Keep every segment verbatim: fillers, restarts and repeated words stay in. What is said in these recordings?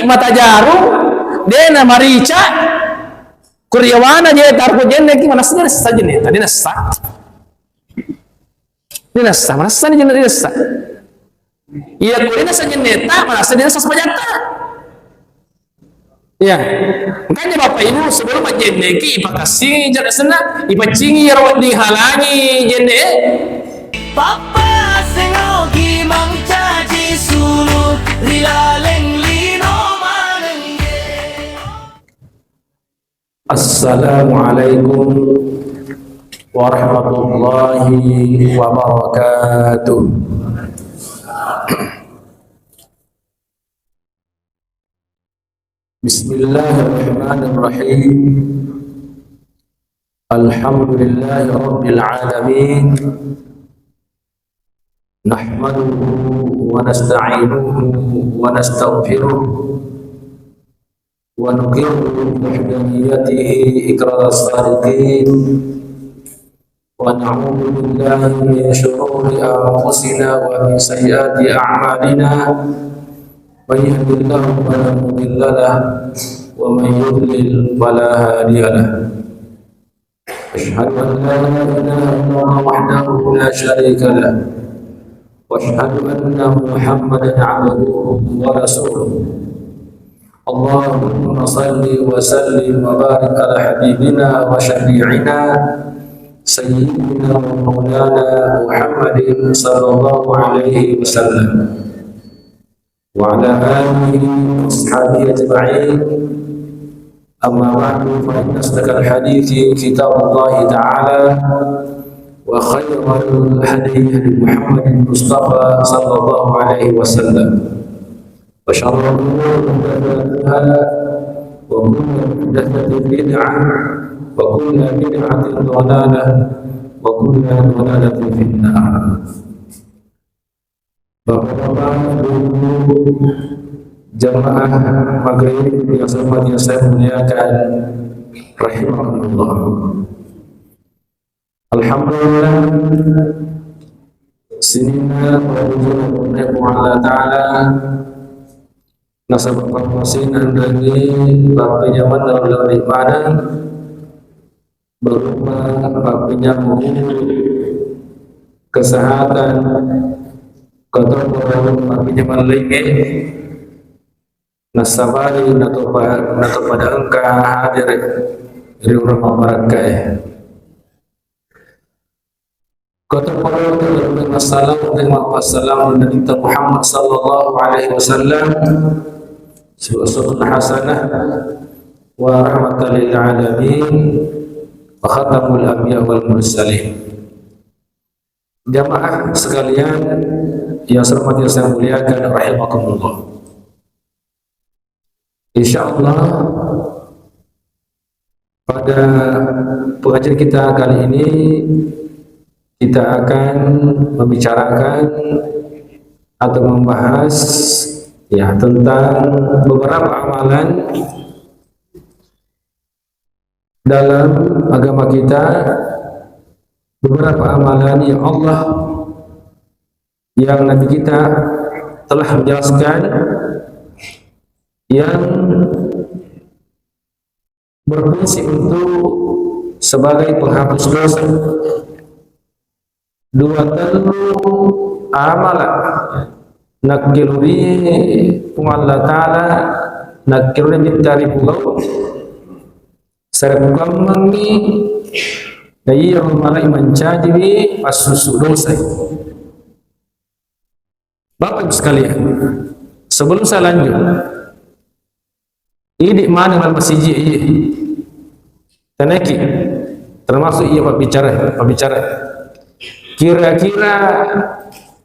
Mata jaru, dena marica, kuriawana je tarko jenne ki manassa, dena sah jenne, dena sah. Dena sah, manassa ni jenne, dena sah. Iya, ko dena sah jenne ta, manassa dena sah sepajatta. Iya. Makanya Bapak Ibu, sebelum majjenne ki, ipakassingi jaka senna, ipaccingi iyaro wedding halangi jenne. Pappasengogi mancaji sulu ri laleng lino manengge. Assalamualaikum warahmatullahi wabarakatuh. Bismillahirrahmanirrahim. Alhamdulillahi rabbil alamin. Nahmaduhu wa nasta'inuhu wa nastaghfiruh. Wa nuqirru bi wahdaniyatihi iqraras sadiqin. Wa na'udzu billahi min syururi anfusina wa min sayyiati a'malina. Man yahdihillahu fala mudilla lahu wa man yudlil fala hadiya lahu. Asyhadu an la ilaha illallah wahdahu la syarika lah. Wa asyhadu anna Muhammadan abduhu wa rasuluh. Allahumma salli wa sallim wa barik ala habibina wa syafi'ina sayyidina wa maulana Muhammadin sallallahu alaihi wasallam. Wa ala alihi wa ashabihi ajma'in. Amma ba'du, fa inna asdaqal hadithi kitabullahi ta'ala, wa khairal hadi hadi Muhammadin Mustafa sallallahu alaihi wasallam. Wa syarrul umuri muhdatsatuha, wa kullu muhdatsatin bid'ah, wa kullu bid'atin dhalalah, wa kullu dhalalatin finnar. Bapak-bapak, ibu-ibu, jamaah maghrib yang hormat yang saya muliakan, rahimakumullah. Alhamdulillah, sininna pappuji ri Puang Allah Ta'ala, nasaba pappuasina enrengnge, pappenyamenna ri laleng maneng, berupa pappenyameng umur, kesehatan, kotoparo pappenyameng laingnge, nassabari natopa-, natopada engka hadir ri onrong mabbarakkae. Kotoparo tette massalamu, tette mappassalammu Nabitta Muhammad sallallahu alaihi wasallam, uswatun hasanah wa rahmatan lil alamin wa khatamul anbiya wal mursalin. Jamaah sekalian yang hormat yang saya muliakan, rahimakumullah. Insyaallah, pada pengajian kita kali ini, kita akan membicarakan atau membahas, ya, tentang beberapa amalan dalam agama kita, beberapa amalan yang Allah, yang Nabi kita telah menjelaskan, yang berfungsi untuk sebagai penghapus dosa. Dua tellu amala nakkeluri Puang Allah Ta'ala, nakkeluri mittari pugau, sarekkuammengngi na iya malai mancajiwi passusu dosa. Bapak Ibu sekalian, sebelum saya lanjut, idi maneng laleng masiji iya. Tanaki, termasuk iya pabbicara, pabbicara. Kira-kira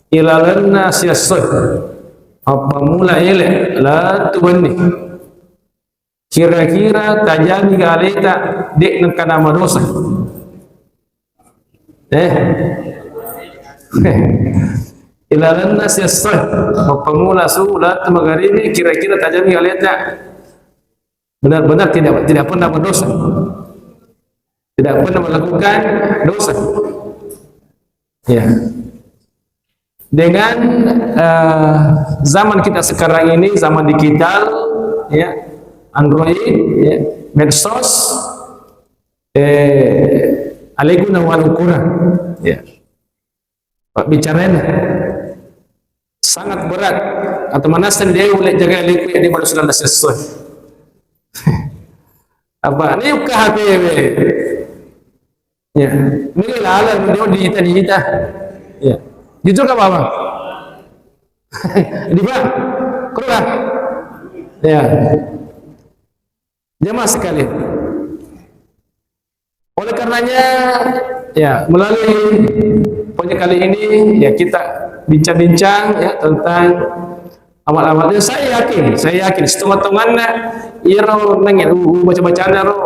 ilalenna siassoe, mappamula ele, lettu benni. Kira-kira tajami ga aleta, de' nengka namadosa. Eh. Ilalenna siassoe, mappamula subuh lettu magaribi, kira-kira tajami ga aleta. Benar-benar tidak, tidak pernah berdosa. Tidak pernah melakukan dosa. Ya. Dengan, eh, zaman kita sekarang ini, zaman digital, ya, Android, ya, medsos, eh, alaikum wa alaikum, ya. Pabbicarana sangat berat, atau mana sendiri boleh jaga alaikum ya, di mana sudah selesai. Apa? Ini ke H P we. Ya. Ini laleng, dia diita-diita. Ya. Jujur ke Bapak? Di Pak? Kurang? Ya. Jamaah sekalian. Oleh karenanya, ya, melalui pokoknya kali ini, ya, kita bincang-bincang, ya, tentang amal-amal. Dan saya yakin, saya yakin, setengah-tengahnya, iya, ro, neng, ya, u-, u-, baca-bacaan, ro,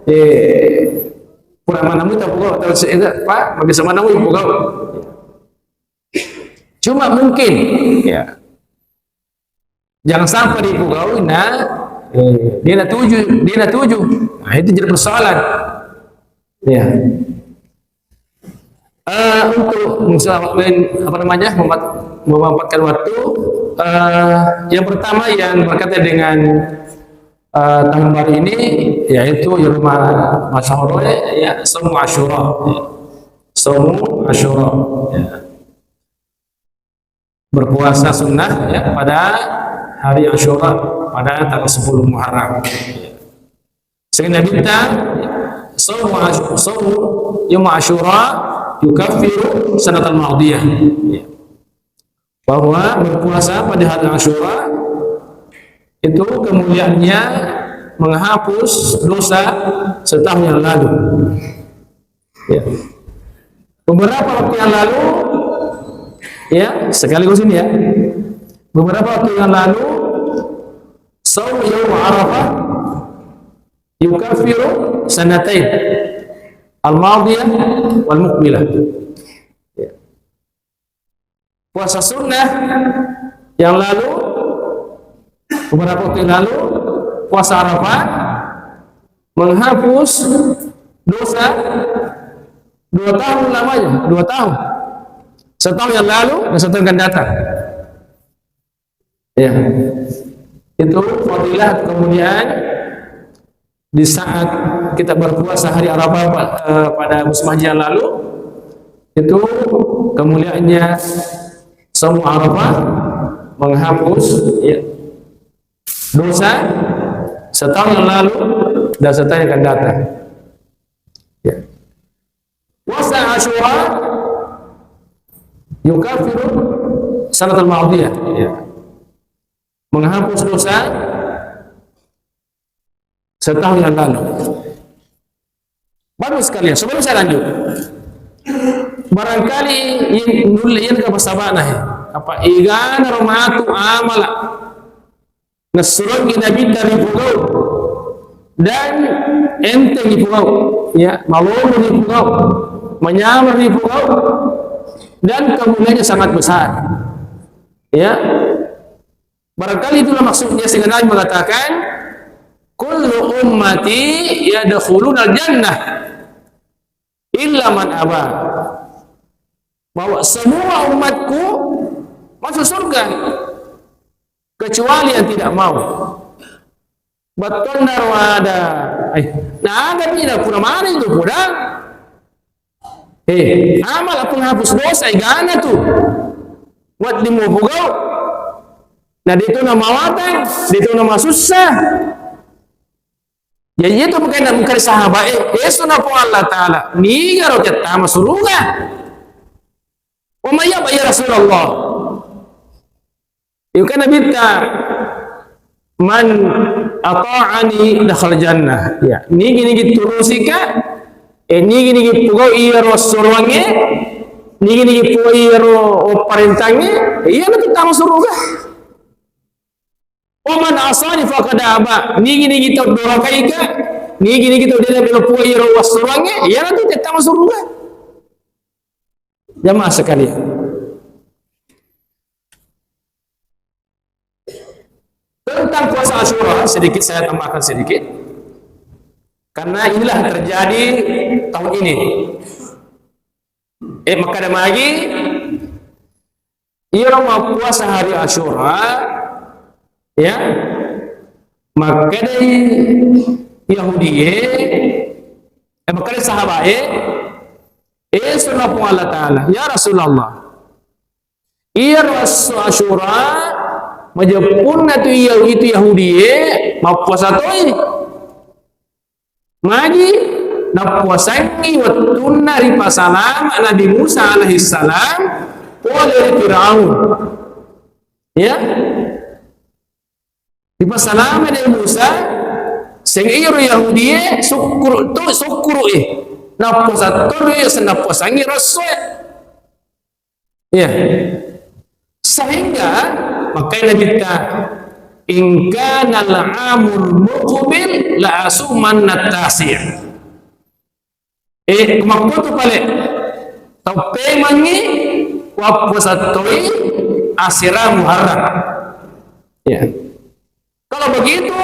eh, kurang mana mu, tapi kok, terus, eh, Pak, bagi sama namu, ibu kau. Cuma mungkin, ya, jangan sampai dipegawai, nah, eh, dia nak tuju, dia nak tuju. Nah, itu jadi persoalan. Ya. Eh, untuk mengislah-, men-, apa namanya, memat-, memanfaatkan waktu, eh, yang pertama yang berkaitan dengan, eh, tahun baru ini, yaitu yang rumah Masya Allah, ya, Saumu Asyura. Saumu Asyura. Ya. Berpuasa sunnah, ya, pada hari Asyura, pada tanggal sepuluh Muharram. Sehingga Nabi kita, "Saumu Asy-, saumu yaum Asyura yukaffiru sanatal madiyah." Ya. Bahwa berpuasa pada hari Asyura itu kemuliaannya menghapus dosa setahun yang lalu. Ya. Beberapa waktu yang lalu, ya, sekaligus ini ya. Beberapa waktu yang lalu, saum yaum Arafah yukaffiru sanatain al-madiyah wal muqbilah. Ya. Puasa sunnah yang lalu, beberapa waktu yang lalu, puasa Arafah menghapus dosa dua tahun lamanya, dua tahun. Setahun yang lalu dan setahun yang akan datang. Ya. Itu fadilah kemuliaan di saat kita berpuasa hari Arafah, pa-, eh, pada musim haji yang lalu, itu kemuliaannya saum Arafah menghapus, ya, dosa setahun yang lalu dan setahun yang akan datang. Ya. Puasa Asyura yukaffiru sanatal madiyah. Ya. Menghapus dosa setahun yang lalu. Bapak sekalian, sebelum saya lanjut, barangkali yang nulle yang ke pasabana, he. Apa igana ro matu amala nassuroangngi Nabitta ripogau dan enteng ripogau, ya, malomo ripogau, manyameng ripogau, dan kemuliaannya sangat besar. Ya, barangkali itulah maksudnya sehingga Nabi mengatakan, "Kullu ummati yadkhulunal jannah illa man aba." Bahwa semua umatku masuk surga kecuali yang tidak mau. Bettuanna ro ada, eh, naga tidak pura mana itu pura. Eh, amal penghapus dosa, igana tu. Buat di mupugau. Nah, itu nama watang, itu nama susah. Jadi itu bukan, bukan sahabat, eh, eh, sunna Puang Allah Ta'ala. Niga ro tama suruga. Wa may ya'ba ya Rasulullah. Itu kan Nabitta, "Man ata'ani dakhala jannah." Ya, nigi-nigi turusika, eh, nigi-nigi pugau iyaro suruangnge, nigi-nigi pugau iyaro parentangnge, iya na tama suruga. "Wa man asani faqad aba." Nigi-nigi tau dorakaika, nigi-nigi tau dena melo pugau iyaro wassuruangnge, iya na tama suruga. Jamaah sekalian. Tentang puasa Asyura, sedikit saya tambahkan sedikit. Karena inilah terjadi tahun ini. Eh, makkeda magi, iyaro mappuasa hari Asyura, ya, makkedai Yahudie, eh, makkedai sahabae, eh, Sunna Puang Allah Ta'ala, "Ya Rasulullah, iyaro esso Asyura, majeppunna tu iya, itu Yahudie, mappuasa toi." Magi nappuasangngi wettunna ripasalama Nabi Musa alaihissalam pole ri Firaun. Ya. Ripasalama Nabi Musa, seng iyaro Yahudie sukkuru tu, sukkuru e. Nappuasa toro iya, seng nappuasangngi ro esso e. Iya. Sehingga makanya Nabitta, "In kana al-amul muqbil la asumanna tasi'." Eh, makkutu pale, tau pemangngi wappuasa toi asera Muharram. Ya. Kalau begitu,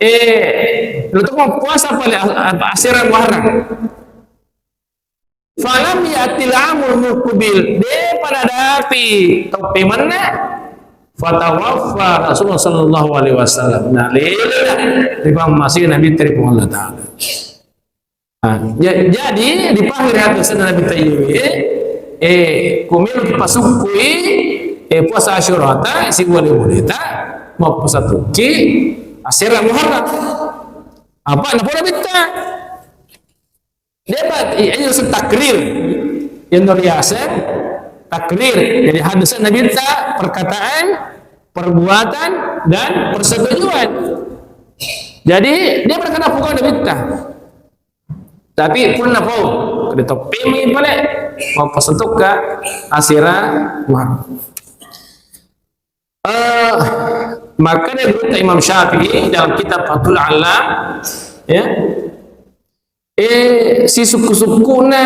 eh, lu tuh mau puasa pale a-, a-, asera Muharram. Falam ya'til amul muqbil, depa nadapi tau pemanna, fatawaffa Rasulullah sallallahu alaihi wasallam. Nah, lelena ripammasei Nabi ri Puang Allah Ta'ala. Nah, ja-, jadi, dipahami ri hadis Nabi tayyibi, eh, kumelo kipasukkui, eh, puasa Asyura ta, siwale-waleta, mappuasa tokki, asera Muharram. Apa, napola Nabitta? Depa, i-, iya, riaseng takrir. Yang riaseng takrir. Jadi, hadis Nabitta, perkataan, perbuatan, dan persetujuan. Jadi, dia berkata pokok Nabitta. Tapi punna pau, kada toppemi pale, mappasentukka asera Muharram. Eh, makanya gurutta Imam Syafi'i dalam kitab Fathul Alam, ya, eh, sisukku-sukkuna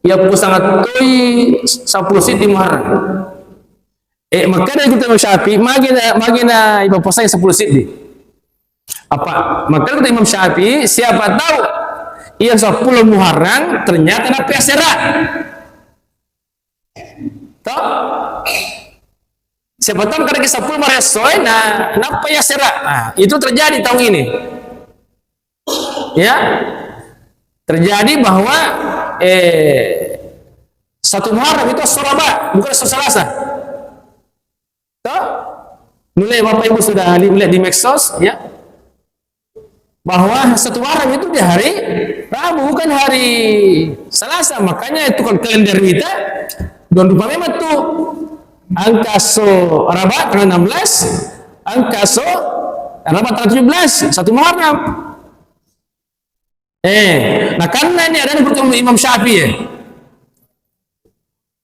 iya puasa toi seppulo siddi Muharram. Eh, makanya gurutta Imam Syafi'i, magena, magena ipapasai seppulo siddi. Apa? Makanya gurutta Imam Syafi'i, siapa tahu iya seppulo Muharram ternyata nappa asera. Toh? Siapa tahu kadang seppulo maresso, eh, nah, nappa asera. Nah, itu terjadi tahun ini. Ya. Terjadi bahwa, eh, satu Muharram itu esso Araba, bukan esso Salasa. Toh? Mulai Bapak Ibu sudah li-, melihat di medsos, ya. Bahwa satu Muharram itu di hari Rabu, bukan hari Salasa. Makanya itu kan kalender kita, dua rupa memang tuh. Engka esso Araba tanggal enam belas, engka esso Araba tanggal tujuh belas, satu Muharram. Eh, nah, karena ini ada di Imam Syafi'i, ya.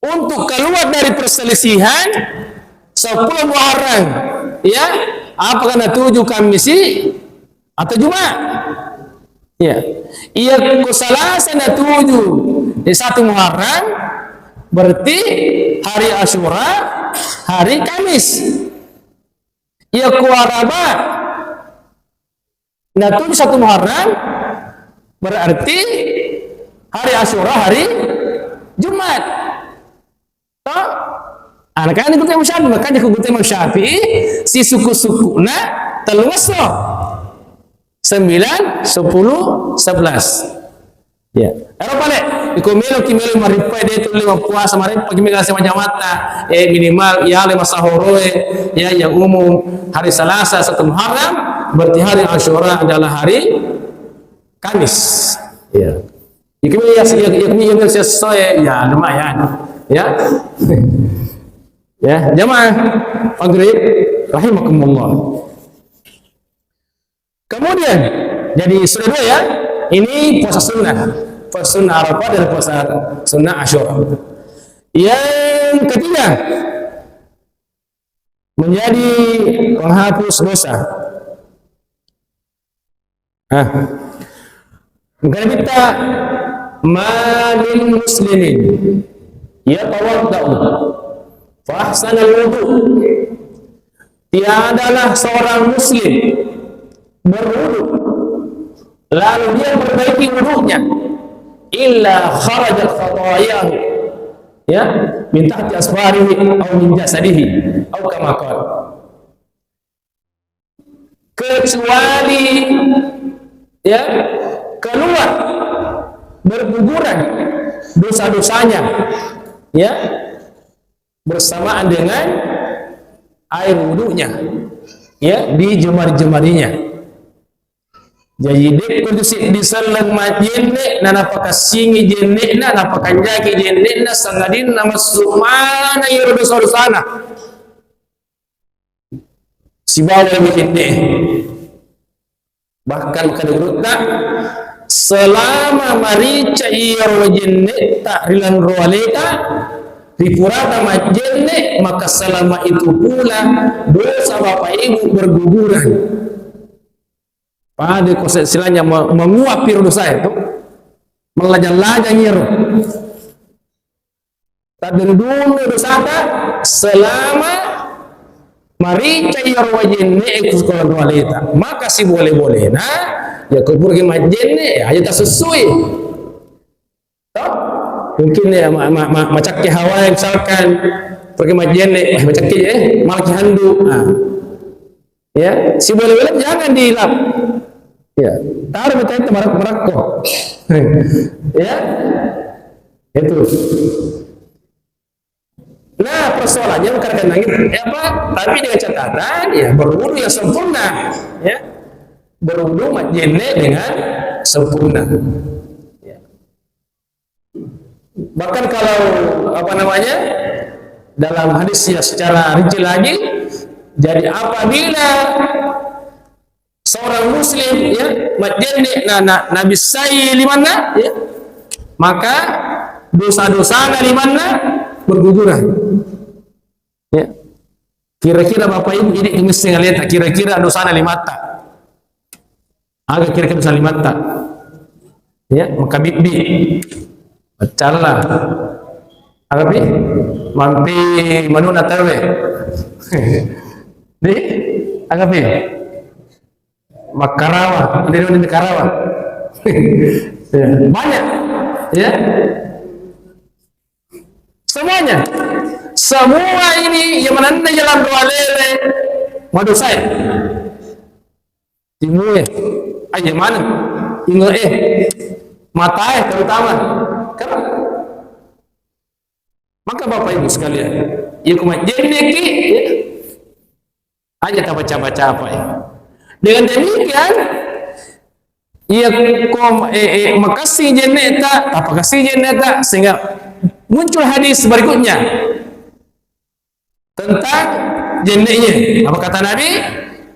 Untuk keluar dari perselisihan, seppulo Muharram, ya, apakah natuju Kamisi atau Jumat? Ya. Iya, ko Salasa natuju, eh, satu Muharram, berarti hari Asyura, hari Kamis. Iya, ko Araba natuju satu Muharram, berarti hari Asyura hari Jumat. Toh? Anak-anak gurutta Imam Syafi'i, makanya gurutta Imam Syafi'i, sisukku-sukkuna tellung esso. Sembilan, sepuluh, sebelas. Ya. Ero pale, iko meloki melo marippai de' tulle mappuasa, marippai ki mega sema jamatta, eh, minimal yale massahoroe, ya, yang umum hari Salasa satu Muharram, berarti hari Asyura adalah hari Kamis. Ya. Iko melo ya, ya, ya, ya, ya, ya, ya, lumayan. Ya. Ya, jamaah maghrib rahimakumullah. Kemudian, jadi sudah dua ya. Ini puasa sunnah. Puasa sunnah Arafah dan puasa sunnah Asyura. Yang ketiga, menjadi penghapus dosa. Ah. Makanya kita, "Ma min muslimin yatawadda'u fa ahsanal wudu." Tiadalah seorang muslim berwudu, lalu dia perbaiki wudunya, "illa kharajat khatayahu." Ya, min tahti asfarihi au min jasadihi, au kama qala. Kecuali, ya, keluar berguguran dosa-dosanya, ya, bersamaan dengan air wudunya, ya, di jemari-jemarinya. Jaji, dekko tu seddi selleng majjenne, na napakassingi jenne'na, napakanjaki jenne'na, sangadinna massu maneng iyaro dosa-dosana. Sibawa mi jenne. Bahkan makkeda gurutta, selama marica iyaro jenne'ta ri lanro aleta, ri purata majjenne, maka selama itu pula dosa bapak ibu berguguran. Pada ko se-, silanya me-, menguap iro dosae to. Melajang-lajang iro. Tadundunnu dosata selama marica iyaro wajenne ku sekolah aleta. Maka sibole-bolena, ya ko puraki majjenne, ya aja tasussui. To? Mungkin ya, ma-, ma-, ma-, macakke hawa, misalkan, puraki majjenne, eh, macakke, eh, malaki handu. Nah. Ya, sibole-bole jangan diilap. Ya, taruh betul itu marak-, marakko. Ya, itu. Nah, persoalannya bukan kandang itu. Ya, apa? Tapi dengan catatan, ya, berwudu yang sempurna. Ya, berwudu majjenne dengan sempurna. Ya. Bahkan kalau, apa namanya, dalam hadis ya secara rinci lagi, jadi apabila seorang muslim, ya, majjenne na, na, nabissai limanna, ya, maka dosa-dosana limanna berguguran. Ya. Kira-kira Bapak Ibu ini misseng aleta, kira-kira dosana limatta. Aga kira-kira dosana limatta? Ya, makabibbi. Maccalla. Aga pi? Mampi manuna tawe. Di? Aga pi? Makkarawa, di, di karawa. Ya, banyak, ya. Semuanya. Semua ini yang menandai jalan doa lele, madosai. Timue, aja mana? Inge, eh, matae terutama. Kenapa? Maka Bapak Ibu sekalian, ya, kuma jenneki, ya. Aja tabaca-baca apa ya. Dengan demikian, iya ko, eh, eh, makassi jenneta, tapakassi jenneta, sehingga muncul hadis berikutnya tentang jennenya. Apa kata Nabi?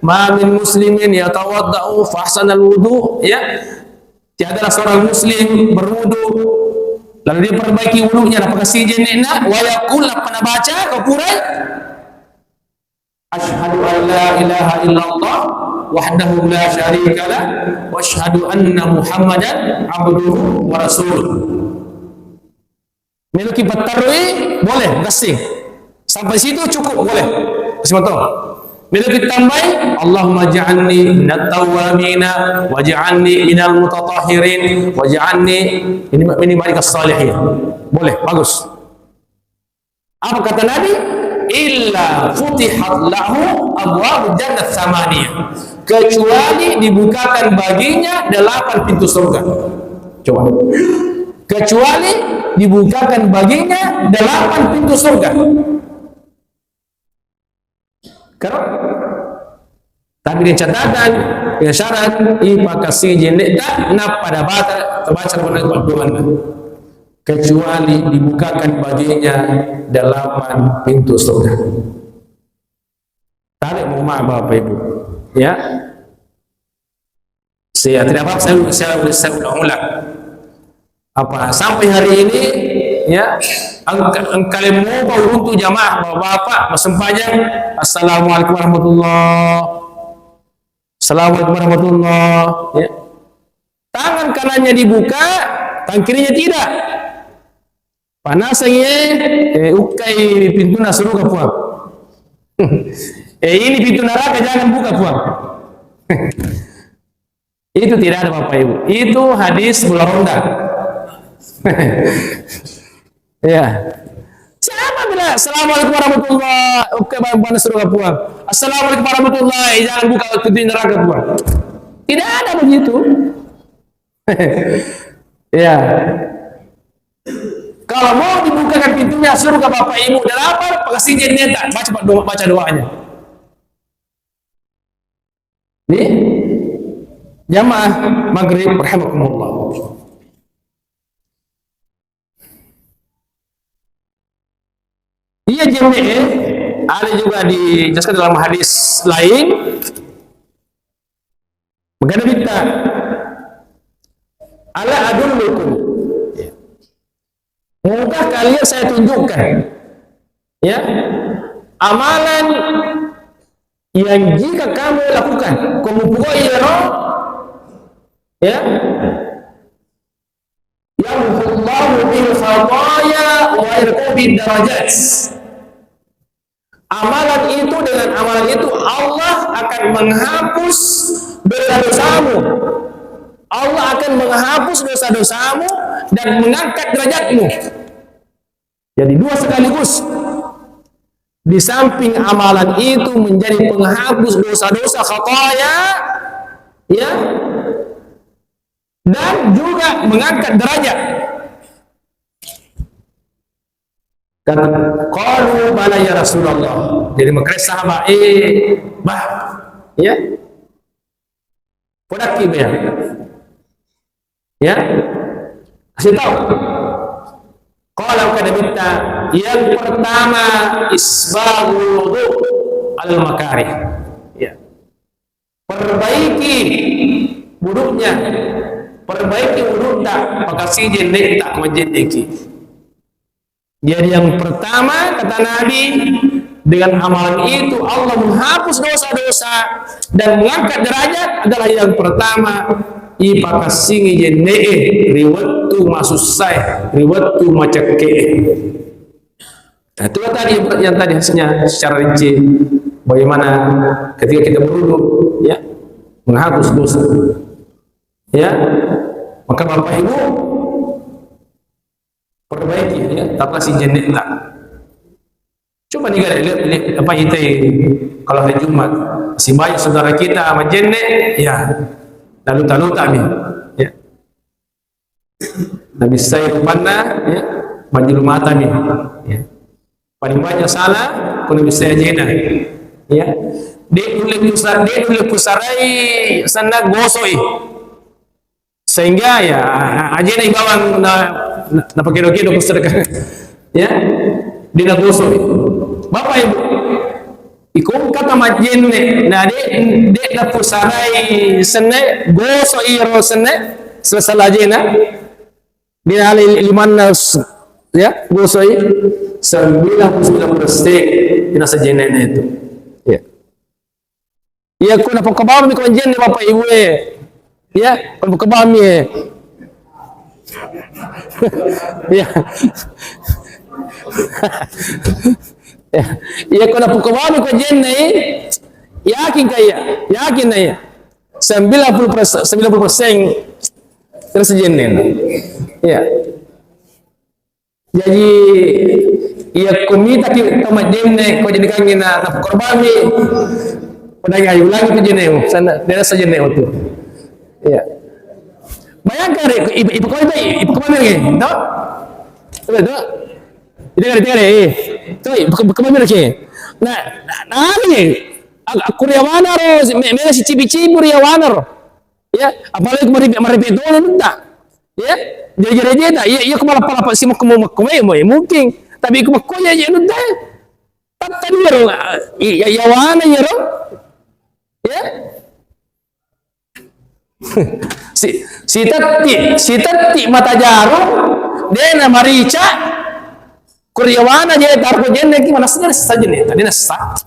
"Ma min muslimin yatawaddau fa ahsanal wudu," ya. Tiadalah seorang muslim berwudu lalu dia perbaiki wudunya, napakassi jennena, wa yaqul, apa nabaca, ko purai, "Asyhadu an la ilaha illallah wahdahu la syarika lah, wa asyhadu anna Muhammadan abduhu wa rasuluh." Meloki pattarui, boleh, gassing. Sampai situ cukup, boleh. Gassing mato. Meloki tambai, "Allahumma ja'alni minat tawwabina, wa ja'alni minal mutatahhirin, wa ja'alni ini, ini barikas salihin." Boleh, bagus. Apa kata Nabi? "Illa futihat lahu abwabu jannah tsamaniyah." Kecuali dibukakan baginya delapan pintu surga. Coba. Kecuali dibukakan baginya delapan pintu surga. Karo? Tapi dengan catatan, dengan syarat, ipakassi jenneta, nappa pada bata, tabaca mana doanna. Kecuali dibukakan baginya delapan pintu surga. Tarik mau maaf Bapak Ibu. Ya. Saya tidak apa, saya, saya, saya ulang-ulang. Apa, sampai hari ini, ya, engka-, engkaleng mopa uruntu jamaah, bapak-bapak, massempajang, "Assalamualaikum warahmatullah. Assalamualaikum warahmatullah." Ya. Tangan kanannya dibuka, tangan kirinya tidak. Panasangi, eh, eh, ukkai pintunna suruga, Puang. Eh, ini pintu neraka, jangan buka, Puang. Itu tidak ada, Bapak Ibu. Itu hadis mula ronda. Ya. "Assalamualaikum warahmatullahi." Oke, bang, bang, suruh ke puang. "Assalamualaikum warahmatullahi." Jangan buka pintu neraka, puang. Tidak ada begitu. Ya. Kalau mau dibukakan pintunya surga bapak ibu, delapan, pakasing jenneta. Baca, Pak, doa, baca doanya. Ini jamaah maghrib rahimakumullah. Iya, jenne, ada juga dijelaskan dalam hadis lain. Magana bitta, "Ala adullukum?" Maukah kalian saya tunjukkan, ya, amalan yang jika kamu lakukan, kamu pukul, ya, ya, "Yamhullahu bil khataya wa yarfa'u bid darajat." Amalan itu, dengan amalan itu Allah akan menghapus dosa-dosamu. Allah akan menghapus dosa-dosamu dan mengangkat derajatmu. Jadi dua sekaligus. Di samping amalan itu menjadi penghapus dosa-dosa, khataya, ya, dan juga mengangkat derajat. Kata, "Qalu bala ya Rasulullah." Jadi makkeda sahabat, "Eh, bah, ya, podakki, bah, ya, kasih tahu." Qala, kata Nabitta, yang pertama, isbaghul wudu al makarih. Ya. Perbaiki wudunya, perbaiki wudutta, pakasi jennetta, majenneki. Jadi yang pertama, kata Nabi, dengan amalan itu Allah menghapus dosa-dosa dan mengangkat derajat adalah yang pertama, ipakassingi jenne'e ri wettu masussae, ri wettu macekke'e. Nah, itulah tadi yang, yang tadi hasilnya secara rinci, bagaimana ketika kita berwudu, ya, menghapus dosa. Ya, maka Bapak Ibu, perbaiki, ya, tata si jenne'ta. Coba nih, lihat, lihat apa kita, kalau hari Jumat, masih banyak saudara kita majenne, ya, lalu talu kami, ya. Nabi saya rupanna, ya, banjur mata nih, ya. Paling banyak salah, kalau bisa ajena, ya. De' nulle kusa-, de' nulle kusarai senna gosoi. Sehingga ya, ajena ibawang na, na, napakedo-kedo ku sedekah. Ya, dina gosok. Bapak Ibu, iko kata majenne, na de, de napusarai senne, gosok iro senne, selesai ajena. Dina ale limanna s-, ya, gosok i sembilan puluh sembilan persen dina sajenne itu. Ya. Iya, ko napokobami ko jenne Bapak Ibu e. Iya, ko napokobami e. Iya. Iya, iya, ko napokobami ko jenne, yakin ka iya? Yakin na iya? Sembilan puluh persen, sembilan puluh persen terus jenne. Iya. Jaji, iya, ko mitaki to majenne, ko jenne kangi na, napokorbami, ko dai ulangi tu jenne, sana, dena sa jenne tu. Iya. Bayangkan, re, ip-, ipakoi, ipakoi, ipakoi, to? Coba, to? Itu kan, itu kan, eh. To, ipakoi, ipakoi lagi. Nah, nah, nah, ni. Ak-, aku riawana ro, me-, mela si cibi-cibi riawana ro. Ya, apalagi maripe-, maripe dolo nutta. Ya, jere-jere jeta. Ya, iya, ko malappa-lappa si makko-, makko mai, mai mungkin. Tapi ko makko ya, ya nutta. Tatta dia ro, iya, iya, wana iya ro. Ya. Si, si tetti, si tetti mata jarum, dena marica, kuriawana je tarko jenne ki manassa jenne sa jenne, tadi nassa.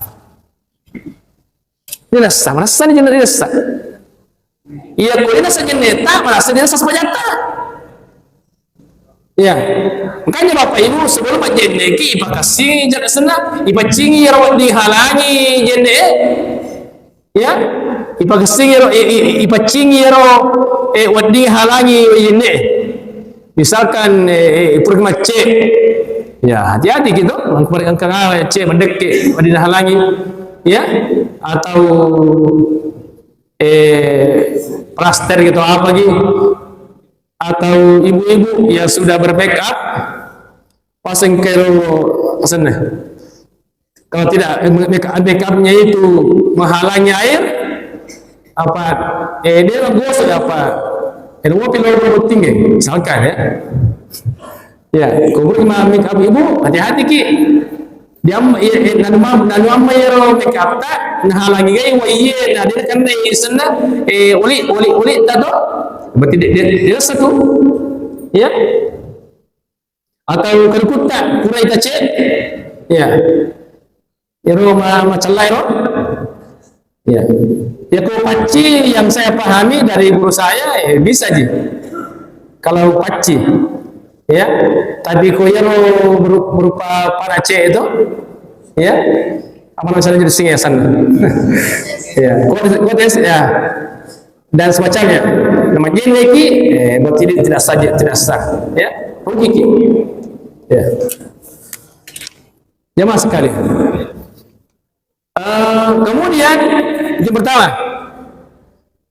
Dinassa, manassa ni jenne dinassa. Iya, ko dinassa jenneta, manassa dinassa sepajatta. Iya. Makanya Bapak Ibu, sebelum majjenneki, ipakassingi jenne senna, ipaccingi iyaro wedding halangi jenne, eh. Iya. Ipakassingi iyaro, i-, i-, ipaccingi iyaro, eh, wedding halangi jenne. Misalkan, eh, eh, pura macce. Ya, hati-hati gitu. Engka, engka ngawe, ce, mendekke, wadina halangi. Ya, atau, eh, plaster gitu, apa gitu. Atau ibu-ibu yang sudah bermake up, pasang ke sana. Kalau tidak, eh, make, make upnya itu menghalangi air, apa, eh, dia gosok apa, eh, mau pilih tinggi, misalkan ya. Ya, kalau ma-, make up ibu, hati-hati ki. Dia am-, iya, eh, nanu mam-, nanu amma iyaro make up ta, nahalangi gai wai iye, na dia kena senna, eh, oli, oli, oli ta to. Berarti dia, dia, dia satu. Ya. Atau kerukutta, kurai ta ce. Ya. Ero ma-, macellai ro. Ya. Ya, kalau pacci yang saya pahami dari guru saya, eh, bisa ji. Kalau pacci, ya. Tapi ko ero beru-, berupa panace itu, ya, apa namanya, jadi singesan. Ya, kuat, kuat ya, ya. Dan semacamnya. Nama jenis ki, eh, berarti dia tidak sah, tidak sah. Ya, rugi ki. Ya. Jamaah sekalian. Eh, kemudian, itu yang pertama.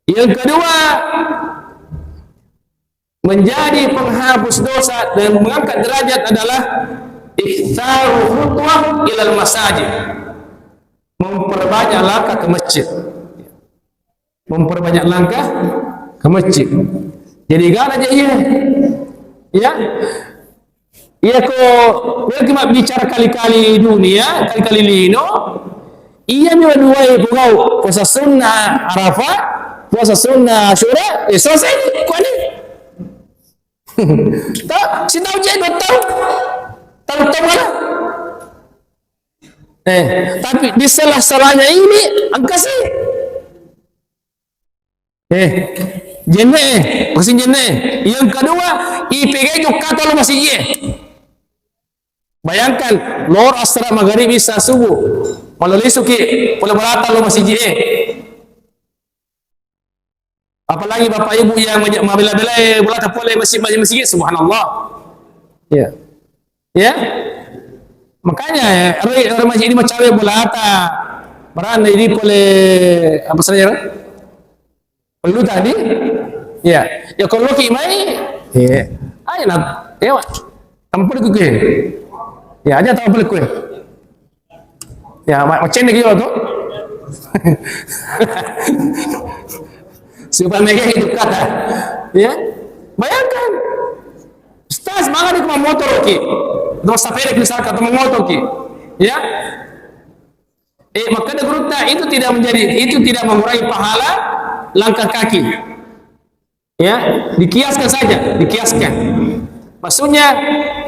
Yang kedua, menjadi penghapus dosa dan mengangkat derajat adalah iktsaru khutwah ilal masajid. Memperbanyak langkah ke masjid. Memperbanyak langkah ke masjid. Jadi, gak aja iya. Ya. Iya ko, iya ko bicara kali-kali dunia, kali-kali lino. Iya mi waduai ko gau, puasa sunnah Arafah, puasa sunnah Asyura, eh, selesai ni, kuat ni. Tak, si tahu je, dua tahu. Tahu, tahu mana? Eh, tapi di sela-selanya ini, engka sih. Eh, jenne, eh, maksud jenne, eh. Yang kedua, ipegai jokkata lo masih iye. Bayangkan, lor asra magari bisa subuh. Malah lisuki, pole berata lo masih iye. Apalagi bapak ibu yang mabela-bela, eh, bolata pole masih, masih, masih, subhanallah. Ya. Ya. Makanya, eh, ero, ero masih ini macawe bolata. Marana ini pole, apa saja, ero? Perlu tadi? Ya. Ya, kalau ki mai, ya. Ayo nak, ya, Pak. Tampil ku ke. Ya, aja tampil ku. Ya, ma-, macenne ki tu. Supaya mega hidup kata. Ya. Bayangkan. Ustaz, mangani ko mamotor ki. Dosa pede misalkan atau mamotor ki. Ya. Eh, maka gurutta itu tidak menjadi, itu tidak mengurangi pahala langkah kaki. Ya, dikiaskan saja, dikiaskan. Maksudnya,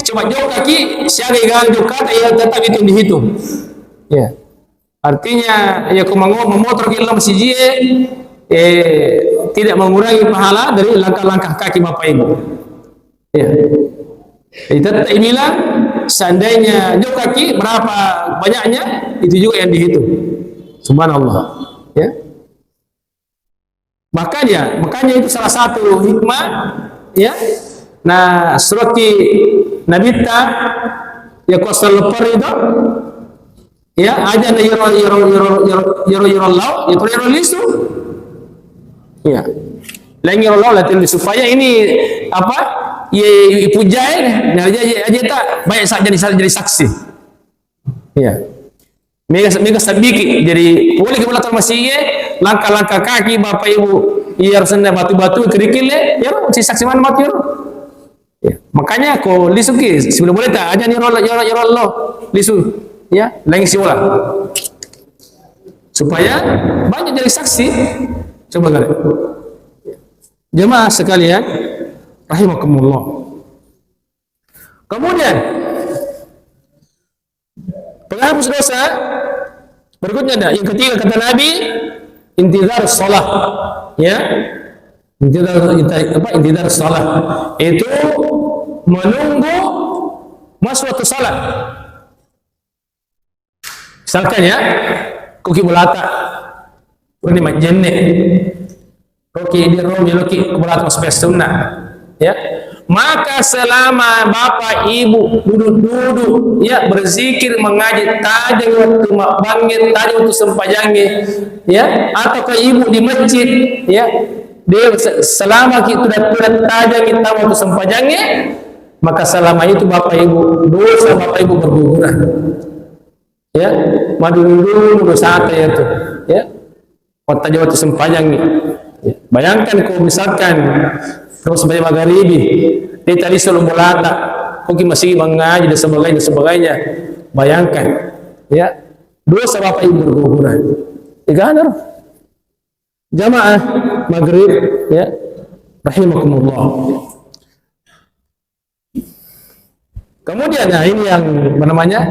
coba jokka ki, siaga igal jokka, ya tetap itu dihitung. Ya. Artinya, ya, ko mango-, mamotor ki lo masih jie, eh, tidak mengurangi pahala dari langkah-langkah kaki Bapak Ibu. Ya. Jadi, tetap bilang, seandainya jokka ki, berapa banyaknya, itu juga yang dihitung. Subhanallah. Ya. Makanya, makanya itu salah satu hikmah, ya. Nah, suraki Nabitta, ya, kuasa lepar itu, ya, aja na yero, yero, yero, yero, yero, yero lau, ya, yero lisu. Ya. Lain yero lau, latihan lisu. Supaya ini, apa, ya, ipujae, nah, aja, aja, aja tak, baik saja jadi, jadi saksi. Ya. Mega, mega sabiki. Jadi, boleh kita masih, ya, langkah-langkah kaki, Bapak Ibu, iya, harus ada batu-batu, kerikil, ya, ya, si saksi mana mati, ya. Ya. Makanya, ko lisu ki, sebelum boleh tak, aja ni roll, ya, ya, roll, lisu, ya, lagi si bola. Supaya banyak jadi saksi. Coba kali. Jemaah sekalian, rahimakumullah. Kemudian, penghapus dosa berikutnya ada. Yang ketiga kata Nabi, intizar salah. Ya. Intizar, inti-, apa, intizar salah. Itu menunggu masuk waktu salat. Misalkan ya, ko ki bolata, ini majenne. Ko ki di ro, meloki ko bolata masuk sunna. Ya, maka selama bapak ibu duduk-duduk, ya, berzikir, mengaji, tajeng waktu mabbangnge, tajeng waktu sempajangnge, ya, atau ke ibu di masjid, ya, dia se-, selama kita tidak, tidak tajeng kita waktu sempajangnge, maka selama itu bapak ibu, dosa bapak ibu berguguran. Ya, maduduk-duduk dosa ya tuh, ya. Wattajeng wattu sempajang. Bayangkan ko misalkan terus sempajang magharibi, de tali solo bolata, ko ki masigi mangaji dan sebagainya, dan sebagainya. Bayangkan, ya, dosa bapak ibu berguguran. Egana ro. Jamaah maghrib, ya, rahimakumullah. Kemudian, nah, ini yang apa namanya?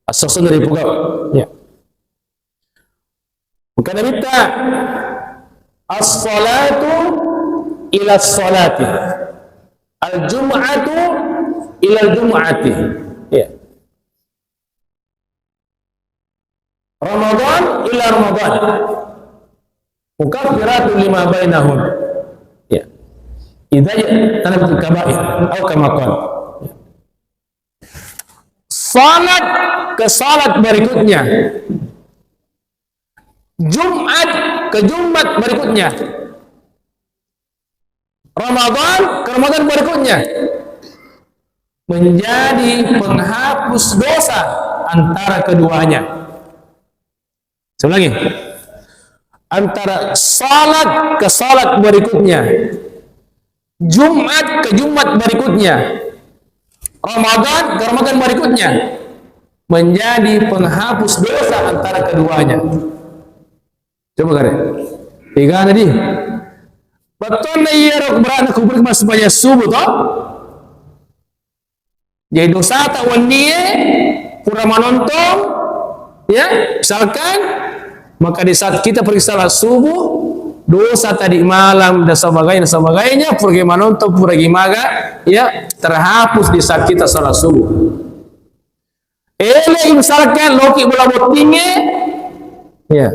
As-susun dari pegawai. Ya. Maka Nabi ta, "As-salatu ila salati. Al-jum'atu ila al-jum'ati." Ya. Ramadan ila Ramadan. Mukaffiratun lima bainahun. Ya. Idza tanabul kabair. Au kama qala. Salat ke salat berikutnya. Jumat ke Jumat berikutnya. Ramadan ke Ramadan berikutnya. Menjadi penghapus dosa antara keduanya. Saya ulangi. Antara salat ke salat berikutnya. Jumat ke Jumat berikutnya, Ramadan ke Ramadan berikutnya, menjadi penghapus dosa antara keduanya. Coba kare. Tiga tadi. Betul na iya rok berat aku berkemas supaya subuh toh. Jadi dosata wennie pura menonton, ya, misalkan, maka di saat kita pergi salat subuh, dosa tadi malam dan sebagainya, dan sebagainya, pura menonton, pura maga, ya, terhapus di saat kita salat subuh. Ele misalkan loki bola bottinge, ya,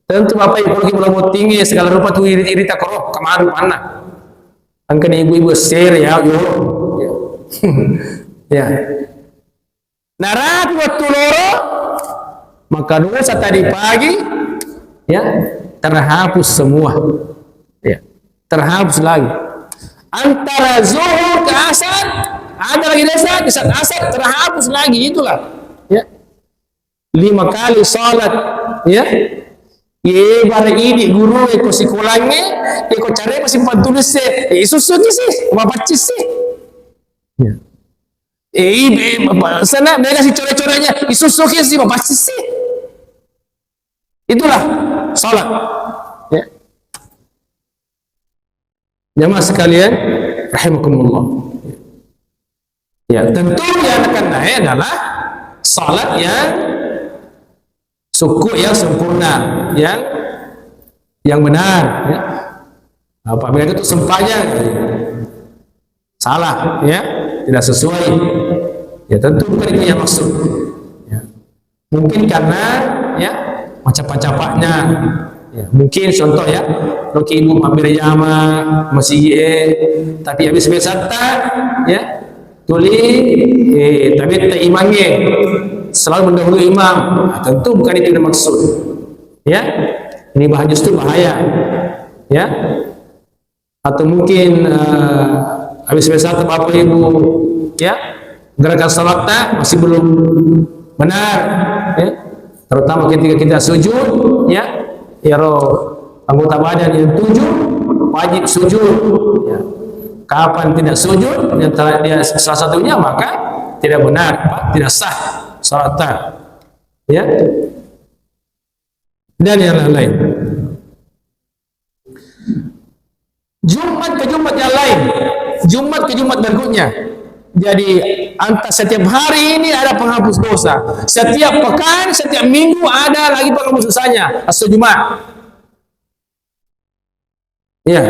tentu bapak ibu loki bola bottinge segala rupa tu iri-, iri takoro kemaru mana. Engkani ibu-ibu sere ya, yo. Ya. Narapi waktu loro, maka dosa tadi pagi, ya, terhapus semua. Ya, terhapus lagi. Antara zuhur ke asar, ada lagi dosa, di saat asar terhapus lagi, itulah. Ya. Lima kali salat, ya. Ye, bara idi guru, eko sikolangnge, eko care masih tulis se, eh, susu ni sih, mapaccis sih. Ya. Eh, ibe, sana, mereka si core-corenya, susu ki sih, mapaccis sih. Itulah salat. Ya. Jamaah sekalian, rahimakumullah. Ya, tentu yang akan naik adalah salat yang suku yang sempurna, yang, yang benar. Ya. Apabila itu sempajang, salah, ya, tidak sesuai. Ya, tentu bukan itu yang maksud. Ya. Mungkin karena, ya, macapa-capaknya. Ya, mungkin contoh, ya, loki ibu mampir jama masigi, eh, tapi habis besarta, ya, tuli, eh, tapi imangnge selalu mendahului imam. Nah, tentu bukan itu yang maksud. Ya, ini bahaya, justru bahaya. Ya, atau mungkin, eh, habis biasa atau Bapak Ibu, ya, gerakan salatnya masih belum benar, ya. Terutama ketika kita sujud, ya, ya roh anggota badan yang tujuh wajib sujud, ya. Kapan tidak sujud, yang telah dia salah satunya, maka tidak benar, Pak, tidak sah salatnya, ya. Dan yang lain-lain. Jumat ke Jumat yang lain, Jumat ke Jumat berikutnya. Jadi, antara setiap hari ini ada penghapus dosa. Setiap pekan, setiap minggu ada lagi penghapus dosanya. Asal Jumat. Ya.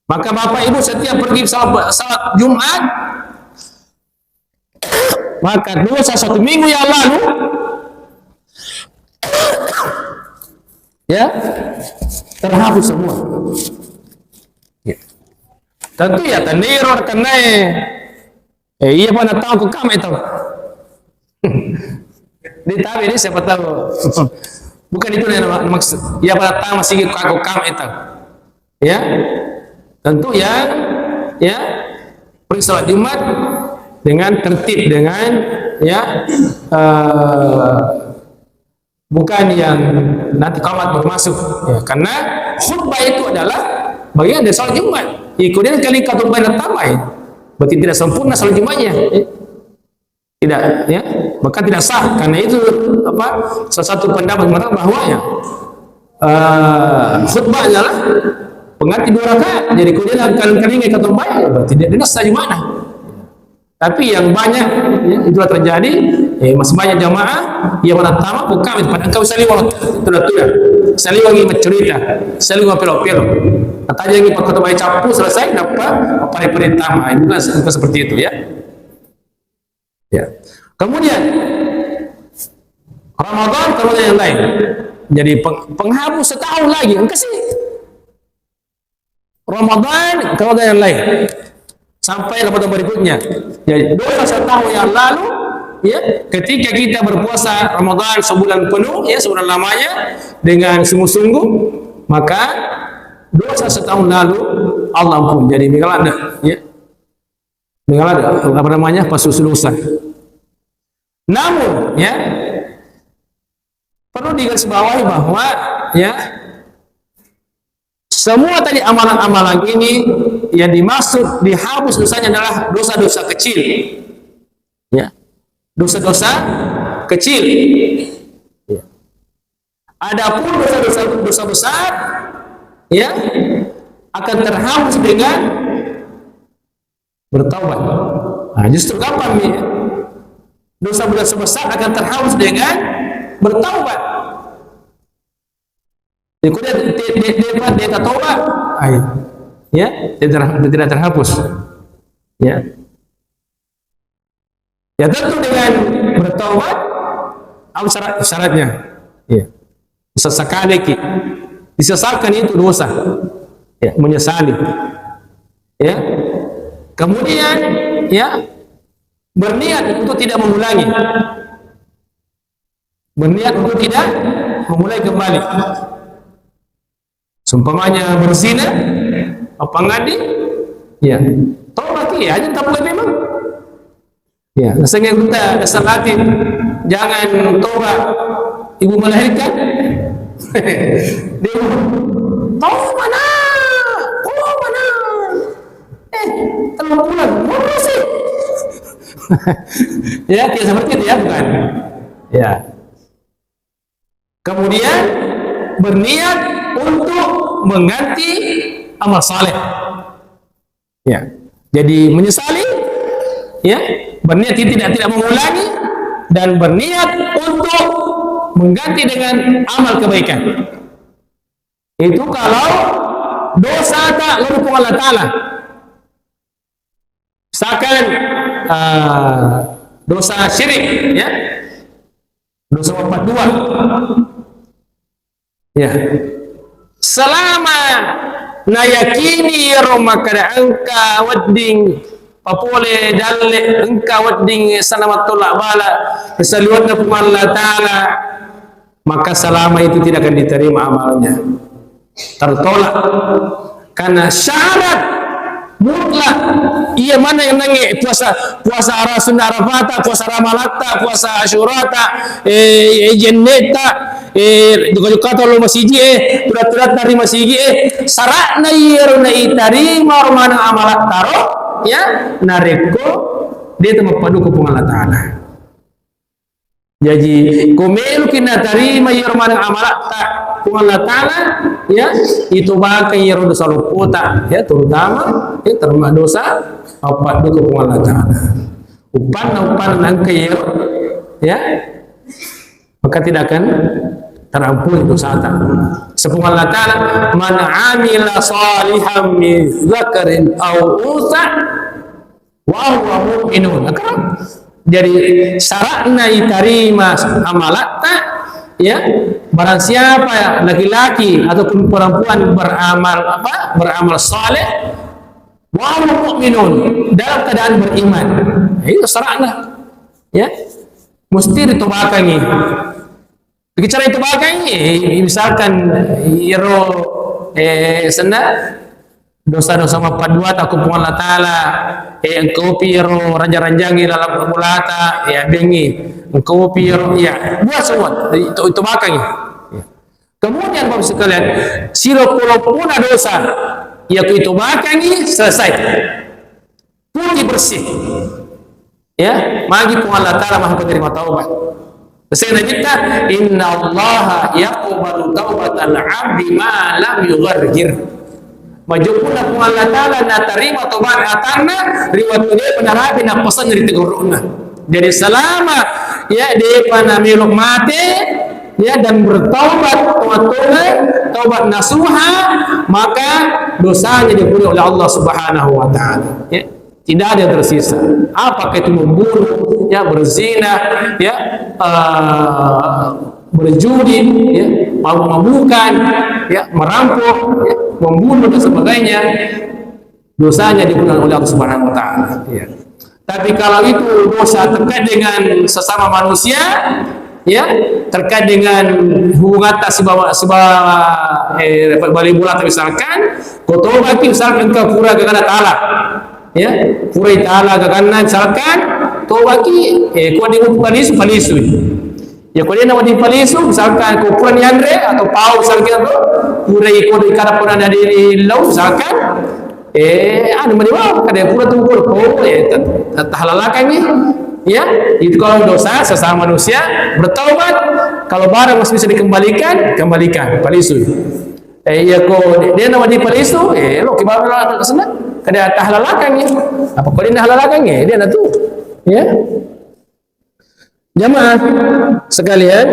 Maka Bapak Ibu setiap pergi salat, salat Jumat, maka dosa satu minggu yang lalu, ya, terhapus semua. Ya. Tentu ya, tenniro rekennae. Eh, iya pa nattama ku kame tau. Ditabe deh, siapa tahu. Bukan itu yang maksud. Iya pa nattama sigi ku kame tau. Ya. Tentu yang, ya, pergi salat Jumat dengan tertib, dengan, ya, eh, bukan yang nanti komat baru masuk. Ya, karena khutbah itu adalah bagian dari salat Jumat. Ya, kemudian kali khutbah pertama, ya, berarti tidak sempurna salat Jumatnya. Ya. Tidak, ya, maka tidak sah. Karena itu, apa, salah satu pendapat mereka bahwa, ya, eh, khutbah adalah pengganti dua rakaat. Jadi, kemudian kalian keringat kata baik, berarti dia, dia sah Jumatnya. Tapi yang banyak, ya, itulah terjadi, eh, masih banyak jamaah yang menantama, bukan pada engkau saliwang, sudah, sudah. Saliwang ini bercerita, saliwang pelok-pelok. Kata jangan pakai tempat cappu, selesai, dapat apa yang pertama. Itu bukan, bukan seperti itu, ya. Ya. Kemudian, Ramadan, kemudian yang lain. Jadi, peng-, penghapus setahun lagi. Engka sih. Ramadan, kemudian yang lain. Sampai Ramadan berikutnya. Jadi, dosa setahun yang lalu, ya, ketika kita berpuasa Ramadan sebulan penuh, ya, sebulan lamanya, dengan sungguh-sungguh, maka dosa setahun lalu Allah ampun. Jadi, minggu lalu, ya. Dengan ada, apa namanya, pasusu dosa. Namun, ya, perlu digarisbawahi bahwa, ya, semua tadi amalan-amalan ini yang dimaksud dihapus dosanya adalah dosa-dosa kecil. Ya. Dosa-dosa kecil. Ya. Adapun dosa-dosa, dosa besar, ya, akan terhapus dengan bertaubat. Nah, justru gampang nih. Dosa-dosa besar akan terhapus dengan bertaubat. Jadi, kalau dia, dia, dia, dia, dia tak taubat, ai, ya, dia ter-, dia tidak terhapus. Ya. Ya, tentu dengan bertaubat, apa syarat, syaratnya? Ya. Sesekali ki, disesalkan itu dosa. Ya, menyesali. Ya. Kemudian, ya, berniat untuk tidak mengulangi. Berniat untuk tidak mengulangi kembali. Seumpamanya berzina, apa ngadi? Ya. Tobat ki, ya, aja tak boleh memang. Ya, sehingga kita dasar latih, jangan tobat ibu melahirkan. Dia, "Tobat, Nak! Tobat, Nak!" Eh, telung bulan, murah sih. Ya, tidak seperti itu ya, bukan? Ya. Kemudian berniat untuk mengganti amal saleh. Ya. Jadi menyesali, ya, berniat tidak, tidak mengulangi dan berniat untuk mengganti dengan amal kebaikan. Itu kalau dosa tak lalu Allah Ta'ala. Misalkan, eh, dosa syirik, ya. Dosa mappedua. Ya. Selama nayakini iyaro makkeda engka wedding papole dalle, engka wedding sana mattola bala, saliwenna Puang Allah Ta'ala, maka selama itu tidak akan diterima amalnya. Tertolak. Karena syarat mutlak, iya mana yang nange puasa, puasa ara-, sunna Arafata, puasa Ramalatta, puasa Asyurata, eh, eh, jenneta, eh, jokka-jokka tolo masiji, eh, turat-turat nari masiji, eh, syaratna iyaro naitarima ro maneng amalatta ro, ya, narekko de' temappaduka Puang Allah Ta'ala. Jaji, ko meloki natarima iyaro maneng amalatta Puang Allah Ta'ala, ya, itobakeng iyaro dosa loppota, ya, terutama, ya, termasuk dosa apa itu Puang Allah Ta'ala. Upanna, upanna nangka iyaro, ya, maka tidak akan terampuni dosata. Sepuang Allah Ta'ala, "Man amila salihan min dzakarin aw unsa wa huwa mu'minun." Nah, kan? Jadi, syaratna itarima amalatta, ya, barang siapa, ya, laki-laki ataupun perempuan beramal, apa, beramal saleh, Wa hum mu'minun, dalam keadaan beriman. Itu syaratnya. Ya. Mesti ditobakangi. Bicara itu bagai, eh, misalkan, eh, iyaro, eh, senna dosa-dosa mappaduata ko Puang Allah Ta'ala, eh, engkau pi iyaro raja-rajangi dalam pemulata, ya, bengi, engkau pi iyaro, ya, buat semua, itu, itu bagai. Kemudian, Bapak sekalian, silo polo puna dosa, ya, itu bagai, selesai. Putih bersih. Ya, magi Puang Allah Ta'ala Maha Penerima Taubat. Pesan Nabitta, "Inna Allah yaqbalu taubatal abdi ma lam yughargir." Majeppunna Puang Allah Ta'ala natarima tobat atanna ri wettu de' pa narapi nappasenna ri tegoro'na. Jadi selama, ya, de' pa namelo mate, ya, dan bertaubat, taubat, taubat nasuha, maka dosanya diampuni oleh Allah Subhanahu wa Ta'ala. Ya. Tidak ada yang tersisa. Apakah itu membunuh, ya, berzina, ya, eh, berjudi, ya, mabuk-mabukan, ya, merampok, ya, membunuh dan sebagainya, dosanya diampuni oleh Allah Subhanahu wa Ta'ala. Ya. Tapi kalau itu dosa terkait dengan sesama manusia, ya, terkait dengan hubungan tak sibawa, sibawa, eh, bali bola misalkan, ko toba ki misalkan ke pura gagana talak. Ya, pura itala gaganna, misalkan, tobaki, eh, ko de' mutu palisu, palisui. Ya, ko de' nawedding palisu, misalkan, ko pura ni anre, atau pau, misalkan, atau pura iko de' kada pernah dari lau, misalkan, eh, anu, mani wau, kada pura tu, pura, oh, eh, ta-, ta-, tahalalakangi. Ya, itu kalau dosa sesama manusia, bertaubat, kalau barang masih bisa dikembalikan, kembalikan, palisui. Eh, iya ko de', de' nawedding palisu, eh, lo ki bawa la senna. Kada tahalalakangi. Apa ko de' nahalalakangi, eh, de' natu. Ya. Jamaah sekalian,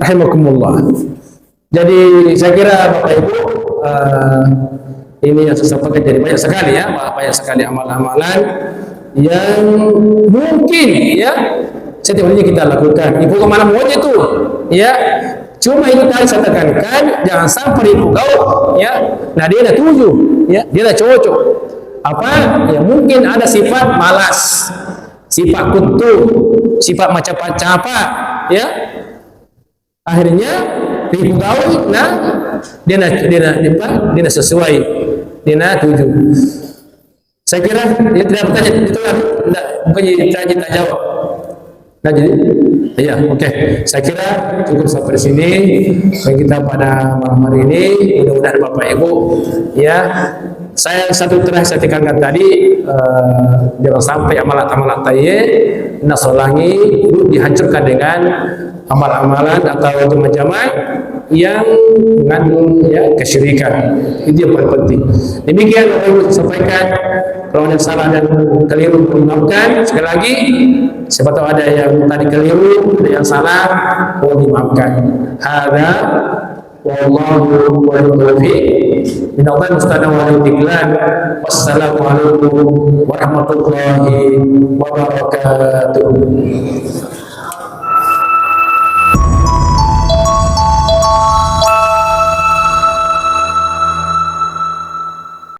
rahimakumullah. Jadi, saya kira Bapak Ibu, eh, ini yang saya sampaikan jadi banyak sekali, ya, banyak sekali amalan-amalan yang mungkin, ya, setiap harinya kita lakukan. Ibu kemana mau aja tuh, ya. Cuma itu tadi saya tekankan, jangan sampai ibu kau, ya, nah, de' natuju, ya, de' nacocok. Apa? Ya, mungkin ada sifat malas, sifat kutu, sifat macapa-capa, ya. Akhirnya, ibu kau, nah, de' na, de' na, de' na sesuai, de' natuju. Saya kira, ya, tidak bertanya, itu lah, tidak, bukan jadi tanya, kita jawab. Nah, jadi, iya, oke. Saya kira cukup sampai di sini. Dan kita pada malam hari ini, mudah-mudahan Bapak Ibu, ya, saya satu terakhir saya tekankan tadi, eh, jangan sampai amalan-amalan taye, nasolangi, dihancurkan dengan amalan-amalan atau teman-teman yang mengandung, ya, kesyirikan. Itu yang paling penting. Demikian apa yang saya sampaikan. Kalau ada salah dan keliru, mohon dimaafkan. Sekali lagi, siapa tahu ada yang tadi keliru, ada yang salah, mohon dimaafkan. Hada, wallahu a'lam bishawab. Minallah musta'an wa alaihi tiklan. Wassalamualaikum warahmatullahi wabarakatuh.